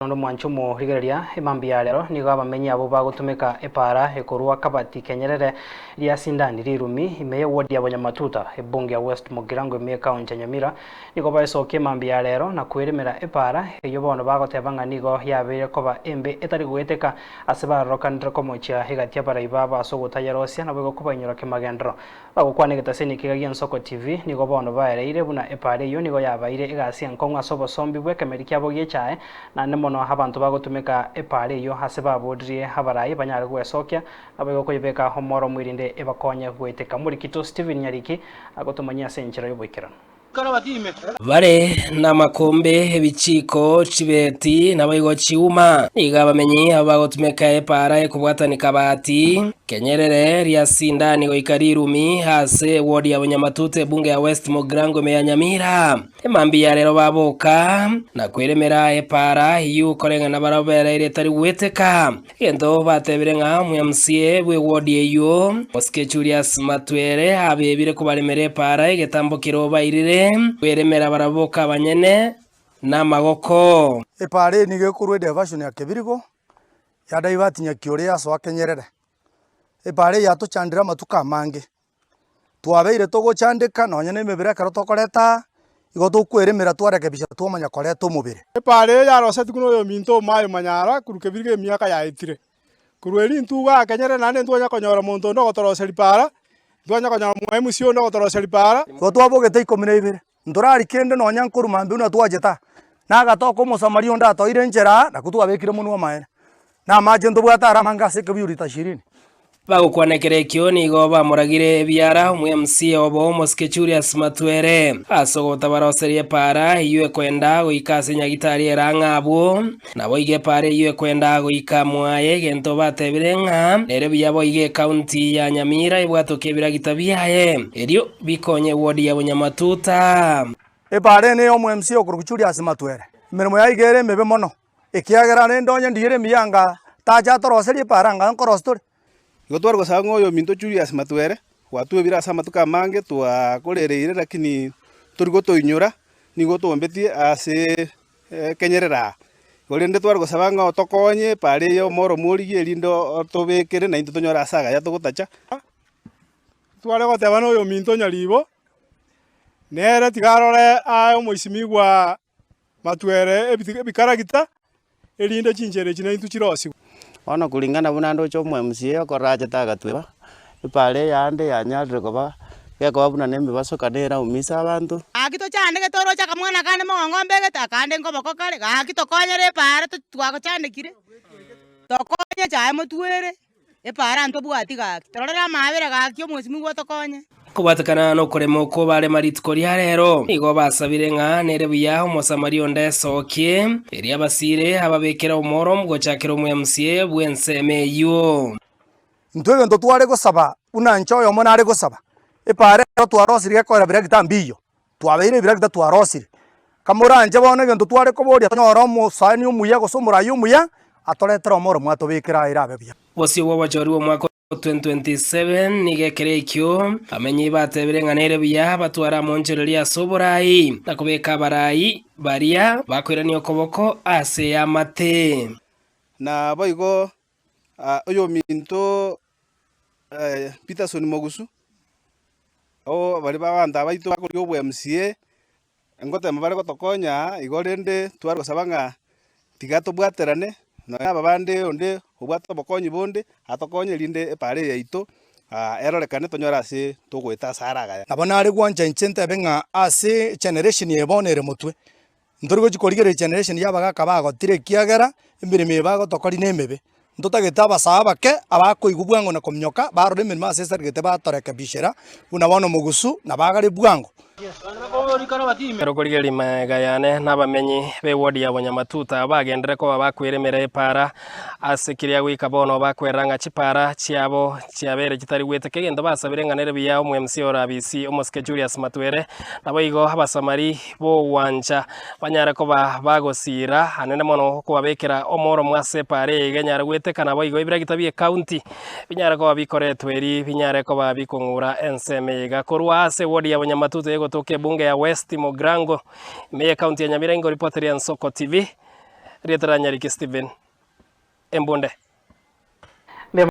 Onde omwanche omorigereria emambia ya rero nigo abamenyi abwo bagotumeka epaara ekorwa Kabati Kenyerere ria Sindani Rirumi ime y'eward ya Bonyamatuta ebunge ya West Mugirango ime y'ekaunti ya Nyamira nigo baesokia emambia ya rero na kweremera epaara eyio bono bagoteba ng'a nigo yabeire koba embe etari goeteka ase barorokanire komochia egati abarai babo ase ogotayerosia naboigo kobainyora kemagenderero Bagokwana egetaseni ekiga gi'Ensoko TV, nigo bono baereire buna epaara eyio nigo yabaire egasi enkong'u ase obosombi bw'ekemeri kiabo gi'echae, naende mono abanto bagotumeka epaara eyio ase baboririe abarai banyare gwesokia, naboigo koyebeka omoro omoirinde ebakonye goeteka. Omorikito Stephen Nyariki agotomanyia ase enchera y'oboikeranu. Bare namakombe, ebichiko, chibeti, naboigo chiuma. Nigo abamenyi abo bagotumeka epaara ekobwatanika Bahati, Kenyerere, Riasindani goika Rirumi ase ewodi ya Bonyamatuta ebunge ya West Mugirango ime ya Nyamira. Emambia ya rero baboka na kweremera epaara eyio koreng'ana barabwo bereire etari gweteka. Egento batebire ng'a omwMCA bw'ewodi eyio, Mosike Julius Matwere, abebire kobaremera epaara egetambo keria obairire kweremera barabwo boka abanyene namagoko. Epaara eye nigo ekorwa ediversion ya Kebirigo, ya divert Nyakiore yasoa Kenyerere. Epaara eye yatochandire amatuko amange. Twabeire togochandeka nonya na emebere ekero tokoreta aa, igo tokweremera twarekebisha twamanya koreta omobere. Epaara eye yarosetigwe na oyominto omoaye manyara korwa kebiri emiaka yaetire. Korwa erio intwe iga akenyerere naende ntwanya konyora monto onde ogotoroseria paara, ntwanya konyora mo MC onde ogotoroseria paara. Igo twabogete ikomi na ibere, ntorari kende nonya nkorwa mambia buna twachete aa, na agatoka omosamaria onde atoeire enchera aa, nakwo twabekire monwe amaene. Na amache ntobwate are amange ase ekebuyu rita ishirini. Bagokwana ekero ekio nigo bamoragire ebiara omwMCA obo omosike Julius Matwere ase ogotabaroseria epaara eyio ekoenda goika ase Nyagitari erang'a abwo. Naboigo epaara eyio ekoenda goika mwaye egento batebire ng'a nere buya boigo ekaunti ya Nyamira ebwatoke ebiragita biaye erio bikonye ewodi ya Bonyamatuta. Epaara eye neye omwMCA okorokwa Julius Matwere. Emeremo yaye iga ere emebe mono. Ekiagera rende onye ndiire emiya anga tacha atoroserie epaara anga nkorosia tore. Igo tware gosaba ng'a oyominto Julius Matwere, gwatwebire ase amatuko amange twakorereire lakini tori gotoinyora, nigo otombetie ase ekenyerere aa. Igo rende tware gosaba ng'a otokonye epaara eye omoro morigie erinde otobekere naintwe tonyore ase agaya togotacha. Tware goteba na oyominto Nyaribo, nere tiga arore aye omoisimigwa Matwere ebikaragita, erinde chinchera echi naintwe chirosigwe. Bono kulingana buna ndoche omo MCA okorora achete agatweba, epaara eyande yanyarire koba, gekoba buna na emibaso kane eraumise abanto. Gaki tochandeke toroche akamwana kande mogongo mbegete, akande nkoboko kare, gaki tokonyere epaara twagochandekire, tokonye echae motwere. Epaara ntobwati gaki, tororere amaabera gaki omwesimigwa otokonye. Kobwatekana nokorema okwo barema rituko ria rero, nigo basabire ng'a nere buya Omosamaria onde esokie, erio abasiire ababekere omoro gochakera omwMCA bw'ensemo eyio. Intwe egento tware gosaba buna inche oyomo nare gosaba, epaara ero twarosirie gekorera biragita mbiyo, twabeire ebiragita twarosirie. Kamoranche bono egento tware koboria tonyore omosani omuya gose omorai omuya, atoretere omoro mwatobekera aye erabe buya. Bosio bw'obochori bw'omwaka o 2027 nigo ekero ekio bamenyi batebire ng'a nere buya batware amonchoreria ase oborai, na kobeka abarai baria bakoirania okoboko ase eamate. Naboigo oyominto Peterson Mogusu, baria ba abanto abaito bakoria obwa MCA, ngotema bare gotokonya aa, igo rende tware gosaba ng'a tiga tobwaterane, nonya aba bande onde obwate obokonyi bonde, atokonye erinde epaara eye yaito erorekane tonyore ase togoeta ase are agaya. Nabo nare gwancha inche ntebe ng'a ase egeneration eye bono ere motwe, Ntori gochia korigereria generation ya abagaka bagotire ekiagera emeremo eye bagotokoria na emebe. Ntotagete abasae abake abakoigwa bwango na kominyoka barora emeremo ase esarigete batorekebishera buna bono mogusu na bagare bwango. Ekero korigereria magega yane na abamenyi b'ewodi ya Bonyamatuta bagenderere koba bakweremera epaara ase keria goika bono bakwerera ng'a chipaara chiabo chiabeire chitari gweteka egento basabire ng'a nere buya omo-MC ore abisi omosike Julius Matwere naboigo abasamari b'ogwancha banyare koba bagosiira anene mono okobabekera omoromo ase epaara eye iga enyare gweteka naboigo ebiragita bi'ecounty binyare koba bikoretwe eri binyare koba bikong'ura ensemo eye iga. Korwa ase eward ya Bonyamatutu egotoka ebunge ya West Mogrango ime y'ecounty ya Nyamira ingo ripoti ria Nsoko TV. Rieta ria Nyariki Stephen Embunde.